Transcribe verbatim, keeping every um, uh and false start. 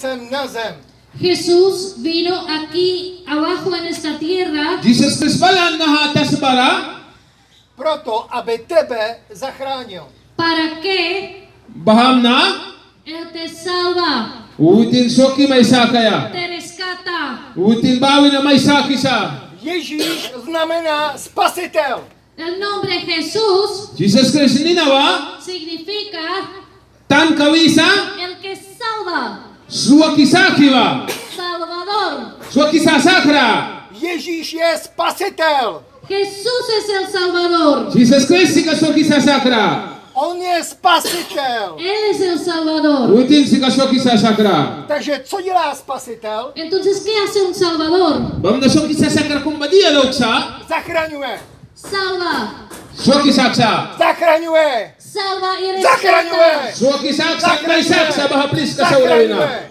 sem na zem. Jesús vino aquí abajo en esta tierra Jisas Kraist balan naha tasbara. Proto, aby tebe zachránil. Para que Bahamna. Él te salva, Witin swaki mai sakaia. Te rescata. Witin ba wina mai sakisa. Ježíš znamená spasitel. El nombre Jesús Jisas Kraist nina ba. Significa Tanka wisa. El que salva. Swaki saki ba. Salvador. Swaki sasakra. Ježíš je spasitel. Jesús es el Salvador. Jisas Kraist sika swaki sasakra. On je spasitel. Él es el Salvador. Witin sika swaki sasakra. Takže co dělá spasitel? Entonces, ¿qué hace un Salvador? Bamna swaki sasakra kum ba dia daukisa. Zachraňuje. Salva. Swaki saksa. Zachraňuje. Salva y Zachraňuje. Rescata. Swaki saksa, mai saksa baha pliska saura wina. Zachraňuje.